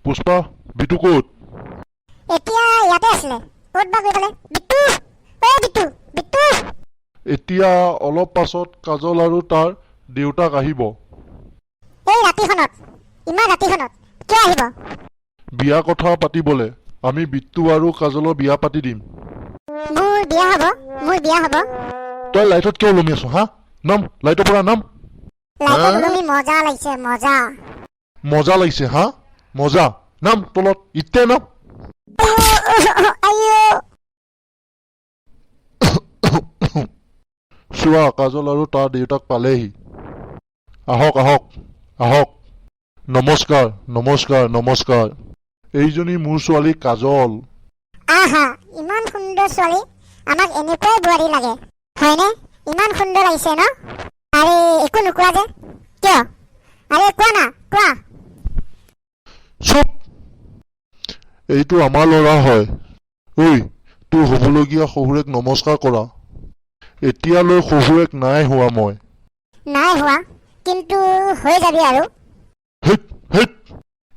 পুষ্পা, বিটু ক'ত? এতিয়া ইয়াতে আছিলে, ক'ত বা গৈ পালে। বিট্টু, ঐ বিট্টু, বিট্টু! এতিয়া অলপ পাছত কাজল আৰু তাৰ দেউতাক আহিব। এই ৰাতিখনত, ইমান ৰাতিখনত কিয় আহিব? বিয়া কথা পাতিবলে। আমি বিট্টু আৰু কাজলৰ বিয়া পাতি দিম। মোৰ বিয়া হ'ব? মোৰ বিয়া হ'ব? তই লাইটত কিয় ওলমি আছ হা? নাম, লাইটৰ পৰা নাম। লাইটত ওলমি মজা লাগিছে, মজা। মজা লাগিছে হা, মজা। নাম তলত, ইতে নাম। আইঅ! চোৱা, কাজল আৰু তাৰ দেউতাক পালেহি। আহক, আহক, আহক। নমস্কাৰ, নমস্কাৰ, নমস্কাৰ। এইজনী মোৰ ছোৱালী কাজল। আহা, ইমান সুন্দৰ ছোৱালী! আমাক এনেকুৱাই বোৱাৰী লাগে, হয়নে? ইমান সুন্দৰ লাগিছে ন? আৰে, একো নোকোৱা যে কিয়? আৰে কোৱা না, কোৱা। চুপ! এইটো আমাৰ ল'ৰা হয়। ঐ, তোৰ হ'বলগীয়া শহুৰেক নমস্কাৰ কৰা। এতিয়ালৈ শহুৰেক নাই হোৱা মই। নাই হোৱা, কিন্তু হৈ যাবি আৰু। হেইত হেইত,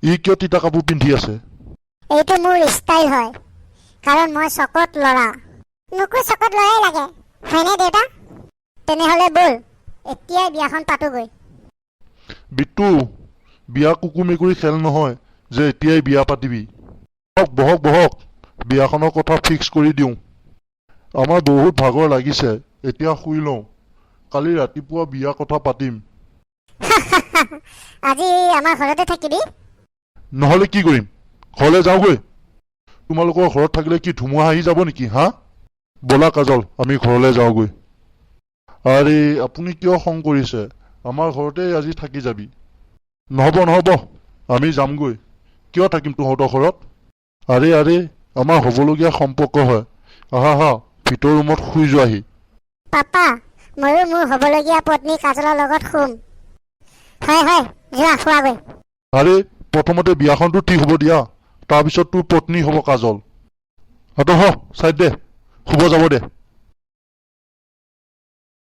ই কিয় তিতা কাপোৰ পিন্ধি আছে? এইটো মোৰ ষ্টাইল হয়, কাৰণ মই চকত ল'ৰা। মোকো চকত ল'ৰাই লাগে, হয়নে দেউতা? তেনেহ'লে ব'ল, এতিয়াই বিয়াখন পাতোগৈ। বিট্টু, বিয়া কুকুৰ মেকুৰী খেল নহয় যে এতিয়াই বিয়া পাতিবি। বহক, বহক, বহক। বিয়াখনৰ কথা ফিক্স কৰি দিওঁ। আমাৰ বহুত ভাগৰ লাগিছে, এতিয়া শুই লওঁ। কালি ৰাতিপুৱা বিয়া কথা পাতিম। আজি আমাৰ ঘৰতে থাকিবি? নহ'লে কি কৰিম? ঘৰলৈ যাওঁগৈ? তোমালোকৰ ঘৰত থাকিলে কি ধুমুহা আহি যাব নেকি হা? ব'লা কাজল, আমি ঘৰলৈ যাওঁগৈ। আৰে, আপুনি কিয় খং কৰিছে? আমাৰ ঘৰতেই আজি থাকি যাবি। নহ'ব, নহ'ব, আমি যামগৈ। কিয় থাকিম তহঁতৰ ঘৰত? আৰে আৰে, আমাৰ হ'বলগীয়া সম্পৰ্ক হয়। আহা আহা, ভিতৰ ৰুমত শুই যোৱাহি। পাপা, ময়ো মোৰ হ'বলগীয়া পত্নী কাজলৰ লগত শুম। হয় হয়, যোৱা, শুৱাগৈ। আৰে, প্ৰথমতে বিয়াখনতো ঠিক হ'ব দিয়া, তাৰপিছত তোৰ পত্নী হ'ব কাজল। আঁতৰ হ, চাইড দে, শুব যাব দে।